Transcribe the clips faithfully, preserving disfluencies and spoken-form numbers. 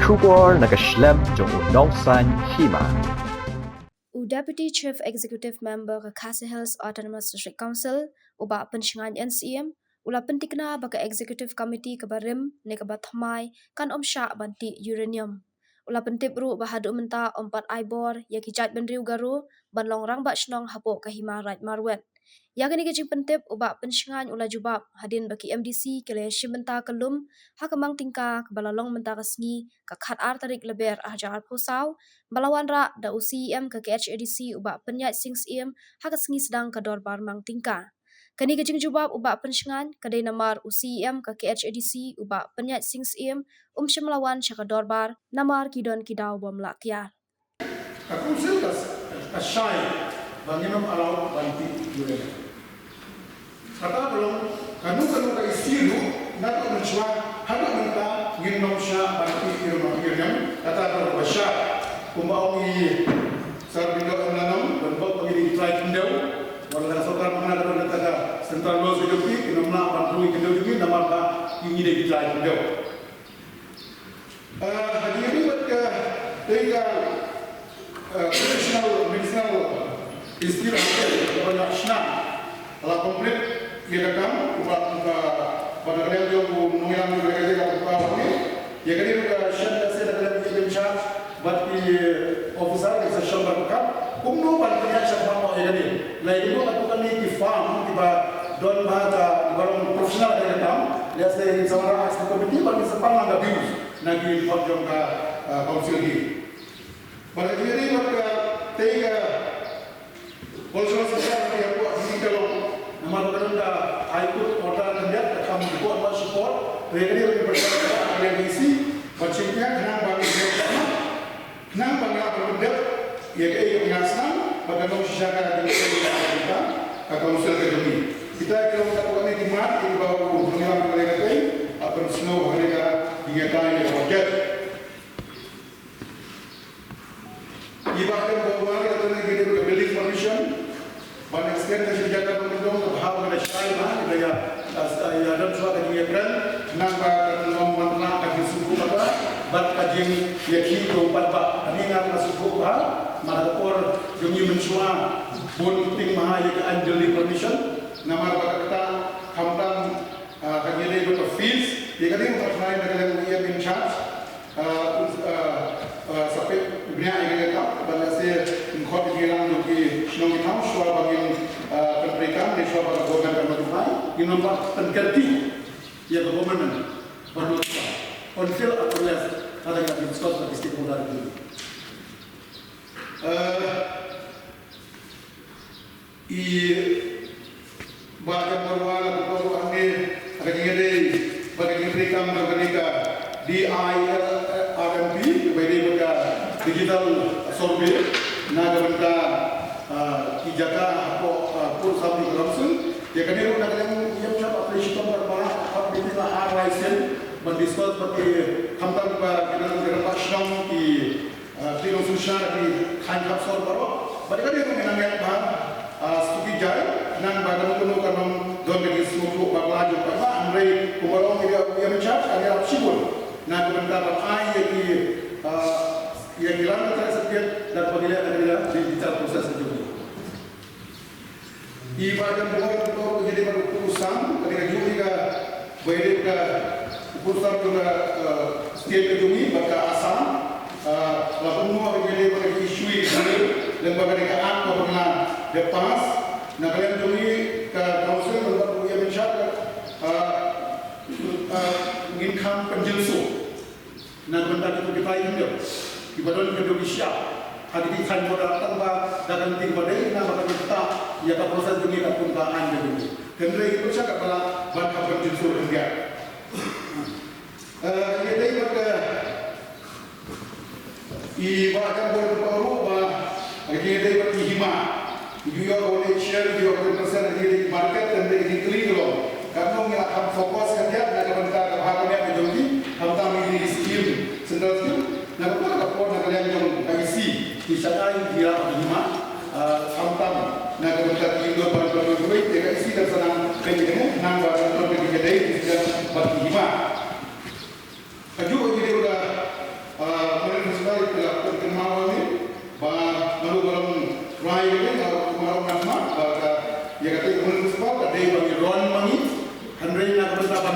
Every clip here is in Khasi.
Khubor na ka shlem jong u nongsan hima. U Deputy Chief Executive Member ka Khasi Hills Autonomous District Council, u Bah Pynshngain N C M, u la pyntikna ba ka Executive Committee kaba rim ne kaba thymmai kan ym shah ban tih uranium. U la pyntip ruh ba haduh mynta ym pat ai bor ïa ki jaitbynriew Garo ban long rangbah shnong hapoh ka Hima Raid Marwet. Ïa kane ka jingpyntip u Bah Pynshngain u la jubab hadien ba ki M D C ki la ïashim bynta ka lum ha ka mang tyngka kaba la long mynta ka sngi ka khatar tarik Lber arhajar arphew saw, ba la wanrah da u C E M ka K H A D C u Bah Pynïaid Sing Syiem ha ka sngi sdang ka dorbar mang tyngka. Kane ka jingjubab u Bah Pynshngain ka dei namar u C E M ka K H A D C u Bah Pynïaid Sing Syiem um shym la wan sha ka dorbar namar ki don ki daw bym lah kiar. Ka council ka, ka shai ba ngin ym allow ban tih uranium. Kata ka long kano kano ka issue ruh naduh mynshuwa haduh mynta ngin ym shah ban tih uranium. Kata ka long kaba shai. Kumba ong i Sir Bindoh M Lanong, ban bok ba ngin ïa trai khyndew. Wat la ka sorkar mynta ka don kata ka central law security, ngin ym lah ban rung khyndew jong ngi namar ba ngi dei ki trai khyndew. Ah, ha kine ki bad ka, tei ka, ah, traditional medicinal institute ha kaba ngi shna la complete ïa ka kam, uba, uba, ba na ka liang jong u nongïalam jong ka liang ka, uba, uba, ïa kane ruh ka shen da se na ka liang jong in charge bad ki officer ki sa shong bad ka, kumno ban pynïaid shakhmat noh ïa kane. Lei kumno ka tu kane ki farm kiba don bha ka, kiba long professional ha ka kam. Lei se in sa wanrah action committee ban sa pan lang ka views na ki report jong ka, ah, council hi. Bad ka jingïadei bad ka, tei ka, Cultural Society hapoh Jingïalang, namar ba ka don ka High Court order khyndiat, ka kham report ba support, te ka dei ka report ka dei ka isi, ba jingïalang khnang ba ngi dep, khnang ba nga ba dep, ïa ka ïa ka snam, ba ka nong shisha ka dei ka, ka council ka jong ngi. Kita ki long ka tu ka ne ki mat, ki ba u nong ïalang ka dei ka dei, a pyn snow ka dei ka, ïa ka ïa ka budget. Iba ka bawal ka tang ïa ka building permission ban extend ka jaka ba ka dong ka bha ba ka shai ba ka ïa, ïa don shuwa ka jingïakren, nang ba ka long ban la ka jingsngewthuh kata bad ka jingïakhih ka u paidbah. Ani nga ka sngewthuh ba ma ka por jong ngi mynshuwa bun tieng ma ïa ka building permission namar ba kata khamtam, ah, ka jingïadei bad ka fees ïa ka dei ba ka in charge. Ah, u, ah, ah, sa peit bniah ïa ka kam, ban lehse in khot ïa ki lang jong ki shnong ki thaw shuwa ba ngin, ah, pyntrei kam ne shuwa ba ka government kan notify, ngin ym pat pynkyntiew ïa ka government ban notify until or unless ka dang discuss bad ki stakeholder ki. Ah, I Bah Jamborwa la ka ruh hangne ha ka jingïadei bad ka jingtrei kam jong kane ka D I L R M P kaba ïadei bad ka digital survey na ka bynta, ah, ki jaka hapoh, ah, Pud Assam Council. Ïa kane ruh na ka liang ïa ka application ba ha ka meeting la ar lai sien ban discuss bad ki khamtam ba ki nang ki rangbah shnong ki Ah, ki nongshong shnong ki thaiñ khap sor baroh. Bad ka dei ba nang ïa ba, ah, suki jai, nang ba kano kano ka nong don ka jingsngewthuh bakla jong ka ba, hynrei kumba long ïa, ïa mynchar ka ïa shibun. Na ka bynta ban ai ïa ki, ah, ïa ki lang ka certificate, da kaba ngi leh, da kaba ngi leh digital process jong ngi. I Bah Jamborwa ka dei ban pynsan, ka dei ka jong i ka, ba i dei ka pynsan ka, eh, state ka jong i, bad ka Assam, eh, la kumno ka dei ban ka issue i, lem bad ka dei ka act ka ba ka la dep pass, na ka liang jong i ka council, lem bad ka ïa mynchar, eh, eh, ngin kham pynjylsuk. Na ka bynta kito ki trai khyndiat kiba don ki dei ki shyiap ha kito ki thaiñ border tang ba da ka lynti kaba dei na ba ka bynta ïa ka process jong ngi katkum ka aiñ jong ngi. Hynrei ki pyrshah ka ba la ban hap ban jingsur khyndiat. Eh, ïa dei ba ka i ba ka bor ka ruh ba ïa dei ba ki hima. Ïoh ïoh ïoh share ïoh ïoh percent ïoh ïoh market, kan dei ïoh kli ka long. Katno ngi la kham focus khyndiat na ka bynta ka bha ka miat ka jong ki, khamtam ïa ki scheme, central scheme. Na ka por ka por na ka liang jong ka isi, ki shakai ki la ki hima, ah, khamtam na ka bynta ki Indo Pan Pan Pan Pan, ka isi kan sa nang pynjah nang ba kan ki dei ki ba ki hima. Kajuh ïa ki dei ba ka,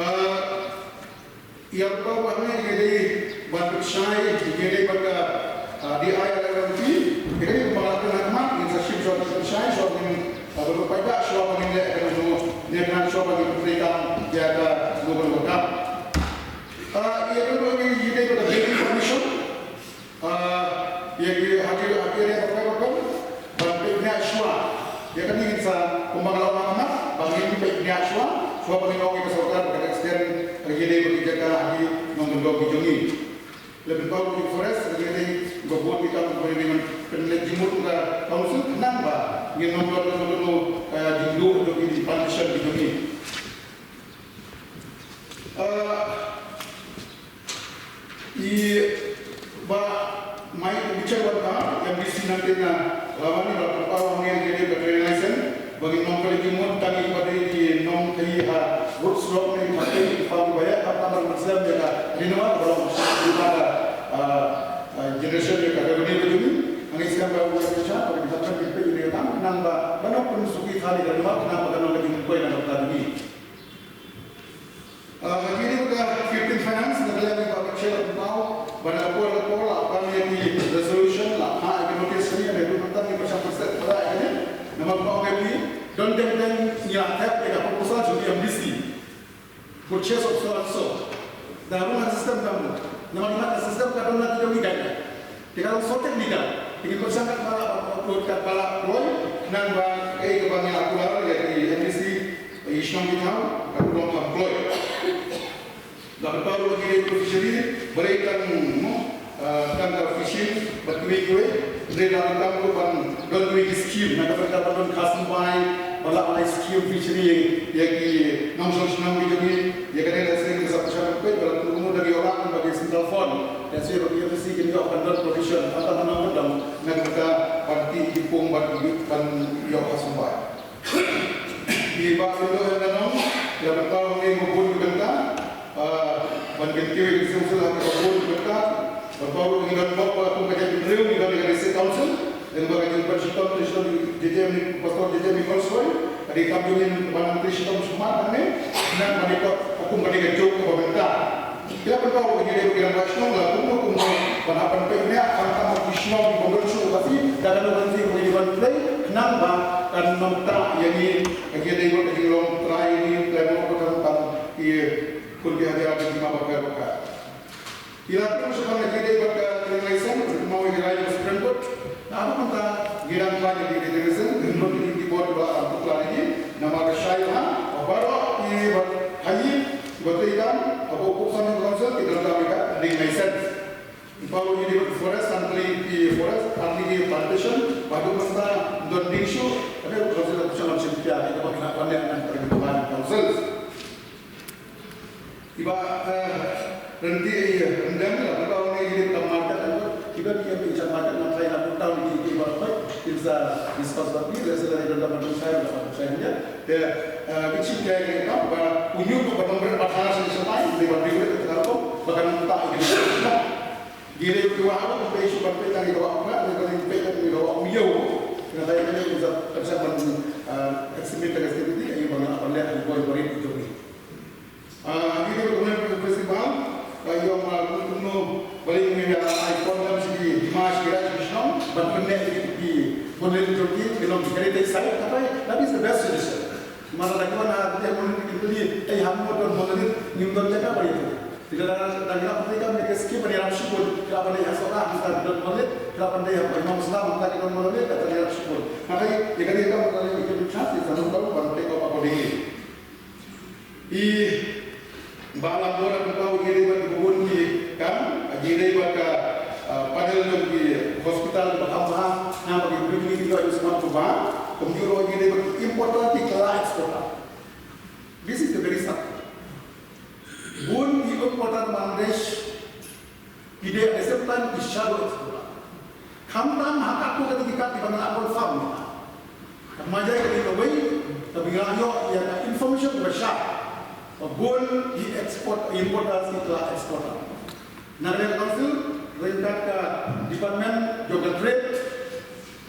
Ah, ïa kaba ngi dei ban pynshai, ngi dei bad ka, ah, D I R L M P, ïa kane kumba la kren ha khmat, ngin sa shim shuwa pynshai, shuwa ngin, ah, ban paidbah shuwa ba ngin leh kano kano, ne kane shuwa ba ngin pyntrei kam ïa kano kano ka kam. Ah, ïa kaba ngi dei bad ka building permission. Ah, ïa ki ha ki, ha ki area baroh baroh ban peit nia shuwa. Ïa kane ngin sa kumba nga la ong ha khmat, ba ngin peit nia shuwa, shuwa ba ngin ong ïa ka sorkar ba kan extend ïa kine ba ki jaka ha ki nongkyndong ki jong ngi. Lada pynpaw ki forest, ïa kine ba bun ki kam ba ngin pynleit jingmut ka council khnang ba ngin ym don ka jong ka jingduh jong ki plantation ki jong ngi. Ah, I Bah Mai Bichar Wan Kha, M D C nangta na Lavani, ba pynpaw hangne ïa ka trading license ba ngin ym khlei jingmut tang ïa kiba dei ki nongkhaii ha road surok ne ha ki farm ba ïa ka tam ban slem ïa ka renewal ba long ïa ka, ah, ah, generation ïa ka revenue ka jong ngi. Hangne sngewbha ba ïa ka jingshah ba ngin sa pynpeit ïa ka tam khnang ba ban ym pynsuki kali ka renewal khnang ba kan long ka jingkhuid na ka jong ngi. Ah, ha kine ki ba ka fifteen finance, na ka liang ba ka chair of now, ba na ka por ka por la pan ïa ki resolution, la phah ïa ki notice ne, ne ruh tang ki pyrshang pyrshang para ïa kine, namar ba ong ïa ki, don teng teng ngi la thep ïa ka proposal jong ki M D C. Purchase of so and so. Da ruh na system ka mo. Namar ka system ka don na ki jong ki guideline. Te ka long sorted legal. Te ngi pyrshang katba la upload katba la kloi, khnang ba kaei kaba ngi la kular ïa ki M D C, i shnong ki thaw, ka long kam kloi. La pynpaw ruh ïa ki dei ka fishery, balei tang mo, ah, tang ka fishing, bad kiwei kiwei, hynrei la pynpaw ruh ban don kiwei ki scheme, na ka bynta ban don ka symbai, ba la ai scheme fishery ïa ki nongshong shnong ki jong ngi, ïa kane lehse ngi sa pyrshang peit ba la pynmih da ki ïoh lah ba ki central fund. Lehse ba ki M D C kin ïoh ban don provision, ban don, ban don, na ka bynta ban tih ki pung, ban, ban ïoh ka symbai. Ki ba ki ïoh ïa ka nong, ïa ka tang ngi bun ki bynta, ah, ban kyntiew ïa ki seng sela ki bun ki bynta, ban paw ruh ngi don bok ba kum ka jaitbynriew ngi don ïa ka district council, ïa ka ba ka jingpynshitom, shitom J J M ni, pastor J J M ni Konsoi, ka dei kam jong ngi ban pynshitom sumar hangne, nang ban ikot kum ka dei ka juk kaba bynta. Ki la pynpaw ruh ïa ki dei ki rangbah shnong la kumno kumno ban hap ban peit nia, khamtam ki shnong ki bym don shuh ka si, da kano kano ka si ba ki dei ban pynleit, khnang ba kan ym ktah ïa ngi, ïa ki dei ba ki long trai ïa ngi, trai ba ka khamtam ki khun ki hajar ki ma ba ka ba ka. Ki la pynpaw shaphang ïa ki dei ba ka trading license, ki mawei ki rai ba Supreme Court. Na ka bynta ngi dang khlaiñ ïa ki trading license, ki bor ki bor ba am tu khlaiñ ïa ki, namar ka shai ha, ba baroh ki ba ha ïa Ba trei kam, haba u kup sa ïa ka council, ki donkam ïa ka trading license. Ba u ïa ki forest, san tylli ki forest, ar tylli ki plantation, ba haduh mynta ym don ding shuh, hynrei u council ka shong lam shim khia, ïa kaba ki la pynlong na ka council. Kiba, eh, ryntih, eh, ryndang la, ba u ïa ki ka market, kiba ki ïa ki market na China, put down ki, kiba, kin sa discuss bad ki, lehse la ïa donkam ban shai, ban shai ïa. Te, Ki chim kai ne ka ba u ñiuh ba dang bret ba thar sha sha tai ne ba bret ka ka ko ba kan ta i. Gi re ki wa ha ba ki shu ban peit tang i ka wa ba ne ba ne peit tang i ka wa u yoh. Ka dei ka ne ka sa ka sa ban estimate ka estimate ka i ba na ba le ko ba ri ki jong i. Agi dei ba ka festival ka ïoh ma kumno ba lei ngi ïa ai program sha ki Hima, sha ki Raij, sha ki shnong ban pynneh ïa ki monolith jong ki ki long heritage site. Ka pai, that is the best suggestion. Mara da ki wan ha ki monolith ki pili ei ha mo don monolith ngim don jaka ba ïa ki. Ki da da ngi la pyntikam ïa ki skim ban ïarap shibun, ki la ban dei ha Sohra hangta ki don monolith, ki la ban dei ha Imam Islam hangta ki don monolith, ka da ïarap shibun. Hynrei ïa ka dei ka monolith ki don chance ïa ka don ban take up accordingly. I ba la bor la pynpaw ïa dei bad bun ki kam, ïa dei bad ka, ah, panel jong ki hospital ba kham bha, na ba ki briew ki ïoh ïa smat ba, kumjuh ruh ïa dei bad ki importer ki kylla exporter. This is the very sad thing. Bun ki importer Bangladesh Ki dei at the same time ki shadow exporter. Khamtam ha katto katne ki kat kiba nga la confirm. Ka majai ka dei kawei kaba nga la ïoh ïa ka information kaba shai. Ba bun ki export, importers ki kylla exporter. Na ka liang ka council, ryngkat ka department jong ka trade,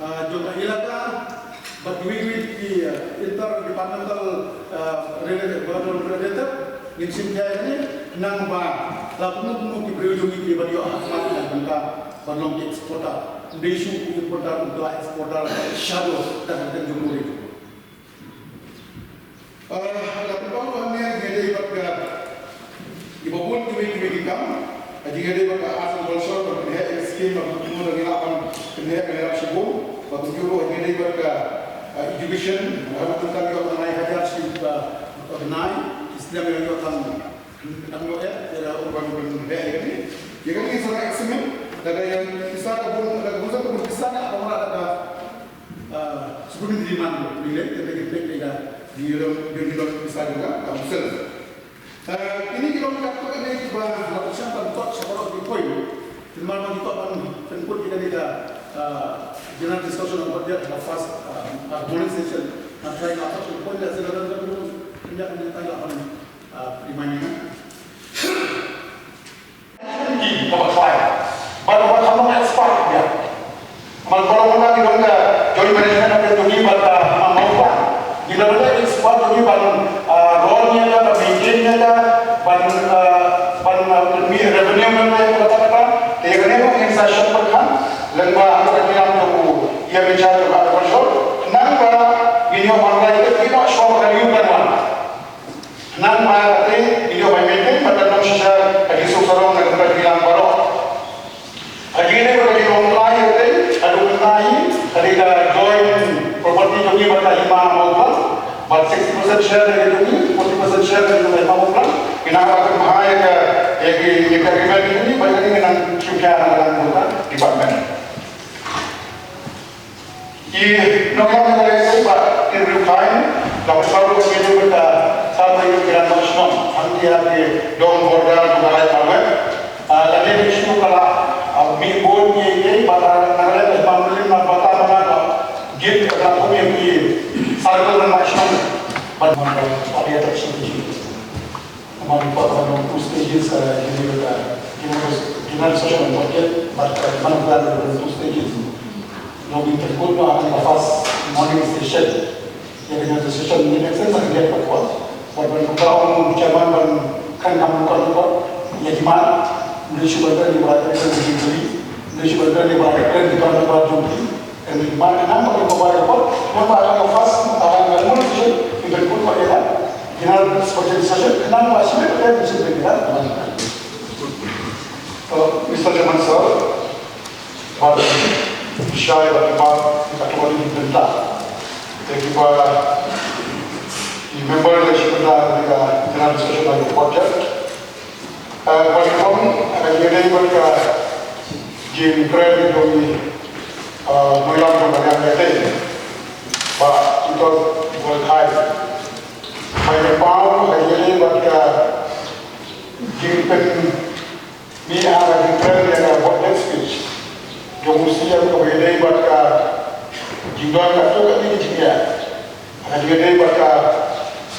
ah, jong ka elaka, bad kiwei kiwei ki, ah, inter-departmental, ah, related, bad related, ngin shim khia ïa kane, khnang ba la kumno kumno ki briew jong ngi ki ban ïoh ha khmat ka bynta ban long ki exporter. Ym dei shuh ki importer, ym dei exporter shadow ka kyrteng jong ngi. Ah, la pynpaw hangne ngi dei bad ka, kiba bun kiwei kiwei ki kam. Ka jingïadei bad ka Arts and Culture, ban pynheh ïa ka scheme, ban pynpaw ïa ka, ban pynheh ka ïarap shibun. Bad kumjuh ruh ngi dei bad ka, ah, education, haba tang ïoh tang lai hajar shi, ah, bnai, ki snem ïoh tang, tang ïoh eh, ïa ka ban pynheh ïa kane. Ïa kane sa examine, lada ïa pisa ka bun, lada ka bun sa ka bun pisa ka, ka mara ka, ah, supplementary demand, ni le, kita kita kita, di dalam, di dalam pisa juga, council. Ah, kine ki long katto katne kiba la pyrshang ban touch baroh ki point. Te namar ba ngi kwah ban pynkut ïa kane ka, ah, general discussion on budget ha first, ah, morning session. Nga try nga touch ki point, lehse lada ka bun, kane ka try nga ban, ah, remind ïa nga. Ki kaba try. Bad kaba kham long expert ïa. Namar baroh mynta ki don ka joint management hapdeng jong ngi bad ka Hima Mawphlang. Ngi la don ka expert jong ngi ban, ah, run ïa ka, ban maintain ïa ka, ban, ah, ban, ah, pynmih revenue mynta ïa kata kata. Te ïa kane ruh ngin sa shong pyrkhat lyngba ha ka liang jong u ïa in charge jong ka agriculture. Khnang ba ngin ïoh ban rai, ngin ïoh shuwa ba ka riew kan wan. Khnang ba kata ngi ïoh ban maintain bad kan long shisha ka jingsuk sarong na ka bynta jong ngi lang baroh. Ka jingïadei bad ka jinglong trai kata, haduh mynta hi ka dei ka joint property jong ngi bad ka Hima Mawphlang. Bad sixty percent share ka dei jong ngi, forty percent share ka dei jong ka Hima Mawphlang. Ngi nang ba kynmaw ïa ka, ïa ki, ïa ka agreement jong ngi, bad ka dei ngi nang shu khia na ka liang jong ka department. Ki nongïalam ka lehse ba in real time, la pynpaw ruh ïa ka sa ba ïa ki rangbah shnong, hangne ha ki dong border jong ka Ri Bhoi. Ah, lane ki shu ka la, ah, mih bun ïa ki ba la na ka lehse ba mynta ba ta ba la git ka la kum ïa ki circle rangbah shnong. Ban man ba ïa ta shu ki. Namar ngi kwah ban long two stages, eh, general, eh, general, general session and budget, but, eh, man plan long two stages. Long in the good, no, the first morning session. Ïa ka general session ni next session ngi ïa ka kwah. Ban ban buka ong chairman ban kan kam buka buka. Ïa ki man, ni shu ban ni ba ka ni, ni shu ban ni ba ka ni, ban ban jong ki. Kan ïa ki man khnang ba ki pynpaw ïa ka pop, namar ba ka first, ba ka first session, ki ban put ba ïa ka, ki na special session, khnang ba shi minit ka session ba ïa ka. Uh, Mister Chairman Sir, bad shai bad ki bad, ki bad ki bynta. Te ki bad, ki member da shi bynta, ki bad, ki na session ba ïa ka budget. Eh, ba ki long, eh, ïa dei bad ka jingkren jong i, eh, nongïalam jong ka liang ïa dei. Ba ki to bol khai. Ba ïa paw, eh, ïa dei bad ka jingpyn ni ha ka jingkren ïa ka budget speech. Jong u C M ka ïa dei bad ka jingdon ka tu ka ni jingïa. Ka ïa dei bad ka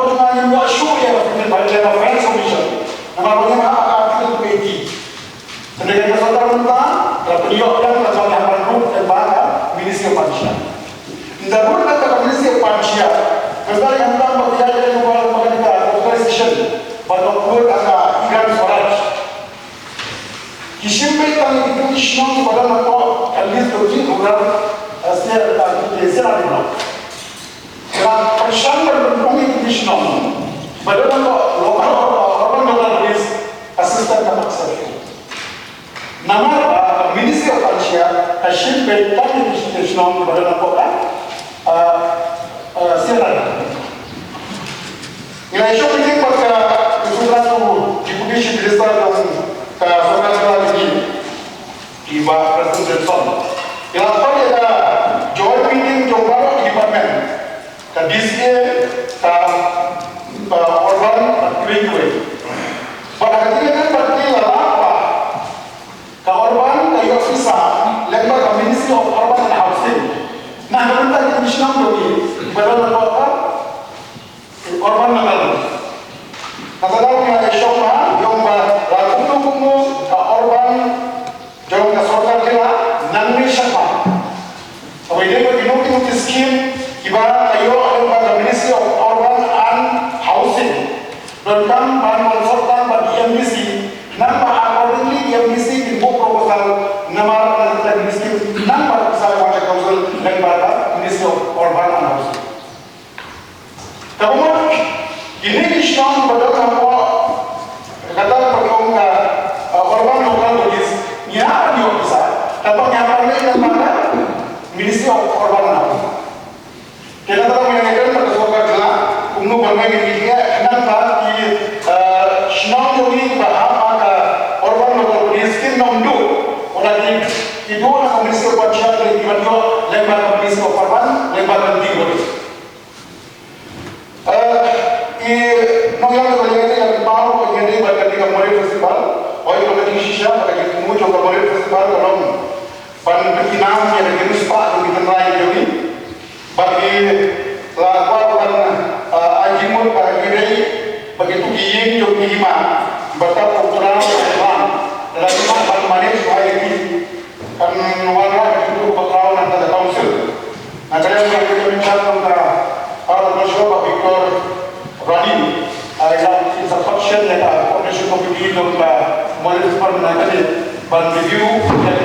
por jong nga ngim ïoh shuh ïa ka Finance, ba ïa ka Finance Commission. Namar ba ngim hap ha ka Article two eighty. Hynrei ka sorkar mynta ka la pynïoh biang ka jong ka hynriew ka ba ka Ministry of Panchayat. Ynda bun kata ka Ministry of Panchayat, ka dei hangta ba ka ïa ka ba ka ka organization ba ka pur ka Iran Swaraj. Ki shim beit tang ïa ki shnong ba don hapoh ka list ka rural, eh, state, eh, ki state rural. Ka pyrshang ban pynpung ïa ki shnong ba don hapoh local, urban local bodies, assistant ka exception. Namar ba Ministry of Panchayat ka shim beit tang ïa ki shnong ba don hapoh ka, eh, eh, state rural. Ngi la ïashong meeting bad ka, ka sorkar, u Deputy Chief Minister jong ka sorkar jylla jong ngi, i Bah Prestone Tynsong. Ngi la khot ïa ka joint meeting jong baroh ki department, ka D C A, ka, ka urban, ka kiwei kiwei. Bad ha ka jingïadei bad ki la lap ba ka urban ka ïoh pisa lyngba ka Ministry of Urban and Housing. Na ka bynta ki shnong jong ngi ba don hapoh ka urban local. Kata ka daw ngi la ïashong ha, ïa ba la kumno kumno ka urban jong ka sorkar jylla nang ne shakhmat. Kaba ïadei bad kino kino ki scheme kiba ka ïoh lyngba ka Ministry of Urban and Housing, donkam ban consult tang bad E M D C, nang ba accordingly E M D C kin buh proposal namar na ka Ministry, nang ba pisa wan sha council lyngba ka Ministry of Urban and Housing. Kaba mut, kine ki shnong ba don hapoh, kata ka ong ka, uh, urban local bodies, ngi hap ban ïoh pisa, kaba ngi hap ban leh lyngba ka Ministry of Urban and Housing. Te kata ka ngi ïa ka sorkar jylla, kumno ban ngi ngi ïa khnang ba ki, uh, shnong jong ngi ba hap ha ka urban local bodies kin ym duh, ynda ki, ki duh na ka Ministry of Panchayat, ki ban ïoh lyngba ka Ministry of Urban, lyngba ka T D C. Eh, i nongïalam jong ka ïing ka pynpaw ïa kane ba kane ka Marine Festival, hooid, ka jingshisha ba ka jingthmu jong ka Marine Festival ka long ban pynïaid ïa ka jingspah jong ki tynrai jong ngi. Bad ngi la kwah ban, eh, ai jingmut Ba kito ki ïing jong ki hima ba tap u trai u trai, lada ki hima ban manage ïa ki, kan wanrah ba kito ba trai na ka council. Na ka liang jong ka Myntdu jong ka Archbishop ba Victor Rani, ah, ïa ki sa faction ïa ka coordination committee jong ka Municipal na ka liang ban review ïa